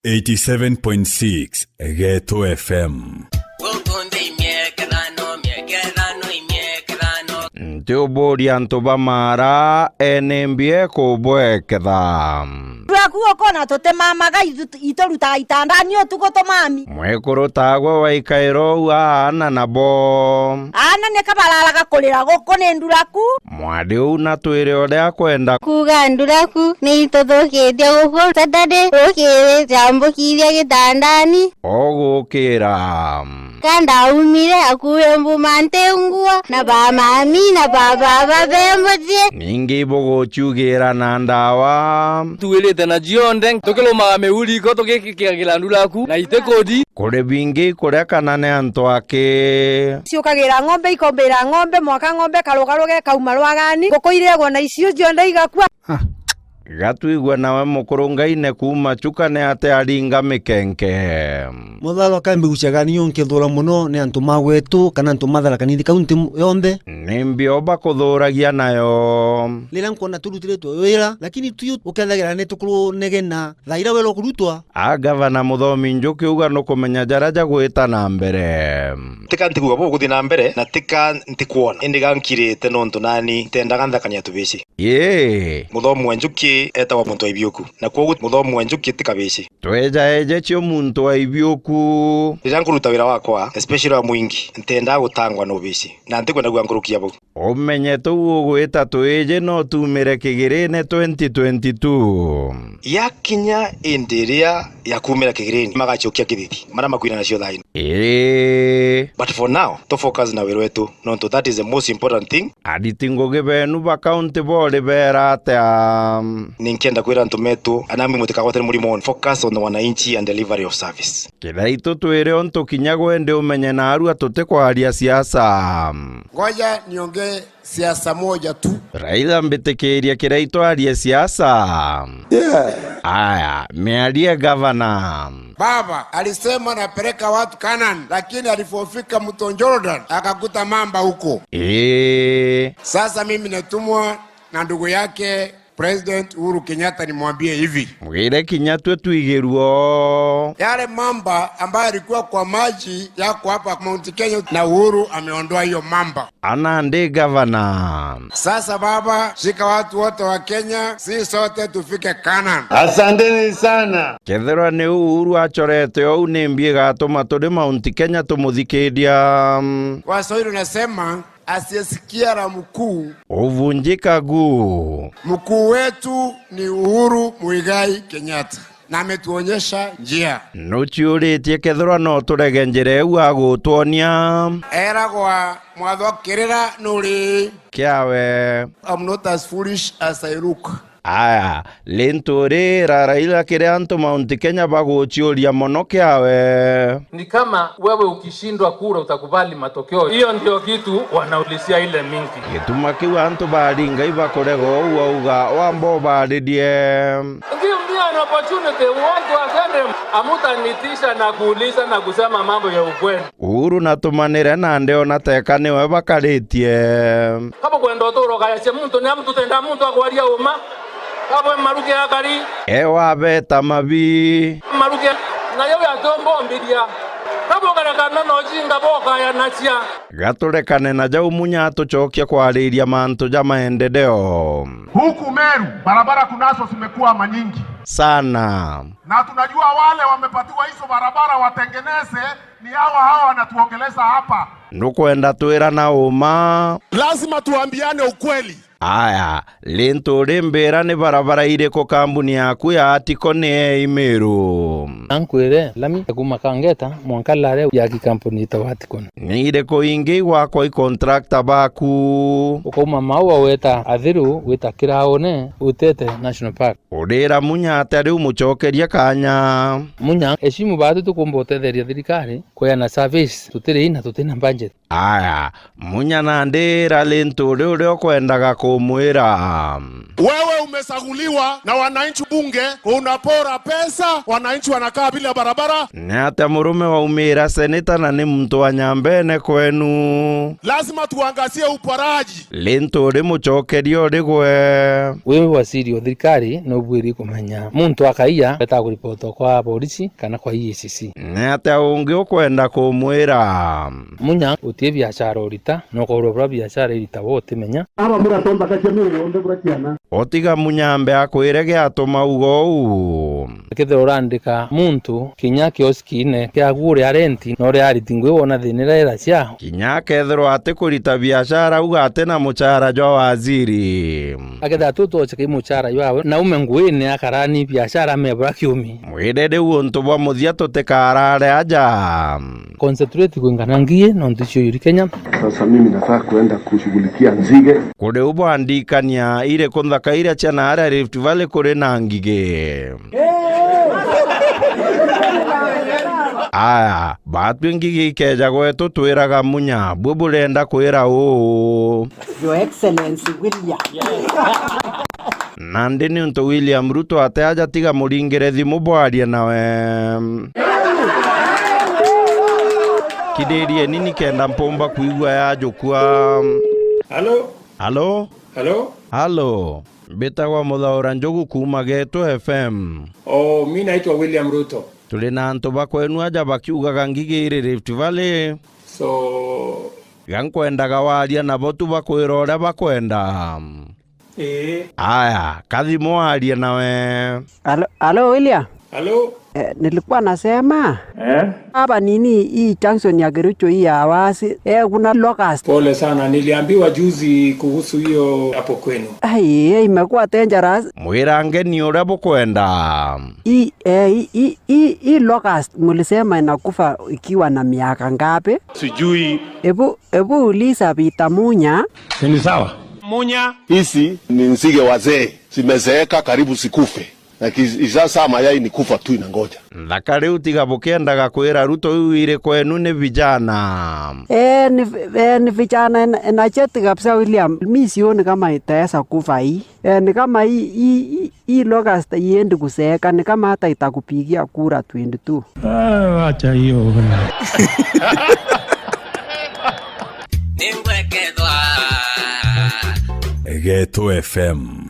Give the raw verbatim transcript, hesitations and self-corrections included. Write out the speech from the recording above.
Eighty-seven point six Geto F M. Guku nthi imiekethano, miekethano, imiekethano. Ntiuburia antu ba Mara, ene mbie kubweketha. Rwaku ukona tutimamaga, itu-, iturutaga itandani utuku tumami. Mwekuru tagwe waikaira uu aana nabo. Aana nika bararaga kurira guku ni nduraku. Mwari uu na twire uria akwenda. Kuuga nduraku ni ituthukitie guku Saturday rukiri, jambukiria gitandani. Ugukira. Ka ndaumire, akuue mbuma nti nguo, na ba mami na ba baba be mucii. Ningi ibuguciugira na ndawa. Tuwirite na cionthe, tukirumaga miuriko, tugikiagira nduraku, na itikudi. Kuri bingi kuria kana ni antu aki. Ciukagira ng'ombe, ikombira ng'ombe, mwaka ng'ombe karugaruga ikauma rwagani, nguku ireegwa na icio cionthe igakua. Gatwigua nawe mukuru Ngaine kuuma Chuka ni ate aringa mikenke. Muthalo akambigucaga niyo nkithura muno ni antu ma gwetu kana antu ma Tharaka Nithi kaunti yonthe. Ni mbio bakuthuragia nayo. Riria nkwona turutiritwe wira, lakini tuyu ukethagira ni tukurunegena thaa iria wira ukurutwa. A gavana Muthomi Njuki uga nukumenya jaria jagwita na mbere. Tika ntikuga buguthi na mbere, na tika ntikwona, indi gankirite nontu nani ntendaga nthakania tubici. Ii. Muthomi wa Njuki etagwa muntu wa Ibiuku, na kwogu Muthomi wa Njuki ti kabici. Tweja eje cio muntu wa Ibiuku. Riria nkuruta wira wakwa, especially wa mwingi, ntendaga gutangwa na ubici, na ntikwenda kugua nkuruki ya bau. Umenye tuu ugwita twiji no tumire kigirine twenty twenty-two. Yakinya indi iria ya kumira kigirine, magacokia kithithi, maria makwina nacio thaino. Ii. But for now, to focus na wira wetu, nontu that is the most important thing. Ariti ngugi benu ba kaunti bori beera atia? Ninkienda kwira antu metu, anami mutikagwatire murimo, focus on the wananchi and delivery of service. Kiraitu twire untu kinya gwe ndi umenye naarua tutikwaria siasa. Ngoja niongee siasa moja tu. Raila, mbitikiria Kiraitu arie siasa. Yeah. Aya, miarie gavana. Baba alisema napeleka watu Canaan, lakini alipofika mto Jordan akakuta mamba huko. Ii. Sasa mimi natumwa na ndugu yake President Uhuru Kenyatta nimwambie hivi. Mwire kinya twe twigirwo. Yale mamba ambayo yalikuwa kwa maji yako hapa Mount Kenya na Uhuru ameondoa hiyo mamba. Ana ndi gavana. Sasa baba, shika watu wote wa Kenya, si sote tufike Canaan. Asanteni sana. Kethirwa ni Uhuru acorete ou, ni mbi igatuma turi Mount Kenya tumuthikiria? Waswahili unasema, asiyesikia la mkuu huvunjika guu. Mkuu wetu ni Uhuru Muigai Kenyatta, na ametuonyesha njia. Nuciuritie kethirwa no turege njira iu agutwonia. Eragwa, mwathwa kirira nuri? Kiawe. I'm not as foolish as I look. Aya, rintu ri ra Raila kiri antu Mount Kenya baguciuria mono kiawe. Ni kama wewe ukishindwa kura utakubali matokeo. Hiyo ndio kitu wanaulizia ile mingi. Gituma kiu antu baringa ibakurega uu auga wamba ubaririe. Give me an opportunity. We want to attend him. Amutanitisha na kuuliza na kusema mambo ya ukweli. Uhuru natumanire na ndiona teka niwe bakaritie. Kaba ukwenda utuura ukayacia muntu, ni amu tutenda muntu akwaria uma. Kaba maruke akari. Ewa beta mabi. Maruke, na yo yatomba umbiria. Kaba ukarekana na ujinga bokayanacia. Gaturekane na jau Munya atucokie kwariria mantu ja maendeleo. Huku Meru, barabara kunazo zimekuwa manyingi. Sana. Na tunajua wale wamepatiwa hizo barabara watengeneze, ni hawa hawa wanatuongeleza hapa. Nukwenda twira na uma? Lazima tuambiane ukweli. Aya, rintu urimbira ni barabara iriku kambuni yaku ya Atiko ni yei Meru? Ankwire, lami ya kuma Kangeta mwanka Lare ya kikampuni itagwa Atiko. Ni iriku ingi igwakwa i contractor baku? Ukauma Maua weta Athiru, wita Kiraone, utete National Park. Urira Munya atia riu mucokerie kanya? Munya, eshimu baatu tukumba utetheria thirikari kweana service, tutiri na tutina budget. Aya, Munya nandi ira Linturi uria ukwendaga kumwira. Wewe umechaguliwa na wananchi bunge, unapora pesa, wananchi wanakaa bila barabara. Ni atia murume waumira seneta na ni muntu wa Nyambene kwenu? Lazima tuangazie uporaji. Linturi mucokerie urigwe. Wi waziri o thirikari, no ubwiri kumenya muntu akaiya, weta kuripotwa kwa polisi kana kwa E A C C. Ni atia ungi ukwenda kumwira? Munya, utie biashara urita, na ukorwa bura biashara irita we utimenya. Aba muratomba kacia miri yonthe bura ciana. Utiga Munyambe akwire giatuma uga uu. Kethira urandika muntu kinya kioskine kiaku uria renti, na uria ariti ngui wona thina iria iracia. Kinya akethirwa atikurita biashara uga ati na muchara jwa waziri. Akethira tu twoche ki muchara jwawe, na ume nguine akarani biashara amebura kiumi. Mwire riu untu bwa muthia tutikarare aja. Concentrate kwingana ngie, nontu cio yuri Kenya. Sasa mimi nataka kuenda kushughulikia nzige. Kuri u bwandikania iriku nthaka iria cia naaria Rift Valley kuri na ngigi? Aya, batwi ngigi ikeja gwetu twiraga Munya, bwi burenda kwira uu? Your Excellency William. Nandi niuntu William Ruto ate aja, tiga muringire thimu bwarie nawe. Kithirieni nikenda mpumba kwigua yajukua. Halo? Halo? Halo? Halo? Mbitagwa Muthaura Njogu kuuma Getu F M. Oh, mi naitwa William Ruto. Turi na antu ba kwenu aja bakiugaga ngigi iri Rift Valley. So, ga nkwendaga waria nabo tu bakwira uria bakwenda. Ii. Aya, kathimo arie nawe. Alo, alo, William? Halo? Eh, nilikuwa nasema, eh? Hapa nini hii junction ya Kericho hii ya wasi, eh, kuna locust. Pole sana, niliambiwa juzi kuhusu hiyo hapo kwenu. Ai, eh, imekuwa dangerous. Mwira ngeni uria bukwenda. Hii, eh, hii, hii, hii, hii locust mlisema inakufa ikiwa na miaka ngapi? Sijui. Ebu, ebu uliza Peter Munya. Si ni sawa? Munya. Hizi ni nzige wazee, zimezeeka karibu zikufe. Na ki-, izazaa mayai ni kufa tu inangoja. Nthaka riu tiga bukiendaga kwira Ruto iu iri kwenu ni vijana. Eh, ni vi-, eh, ni vijana ena-, energetic kabisa, William. Mi sioni kama itaweza kufa hii. Eh, ni kama hii, hii, hii, hii locust iendi kuzeeka, ni kama hata itakupigia kura twenty two. Ah, wacha hiyo bwana. Ningwekethwa. Getu F M.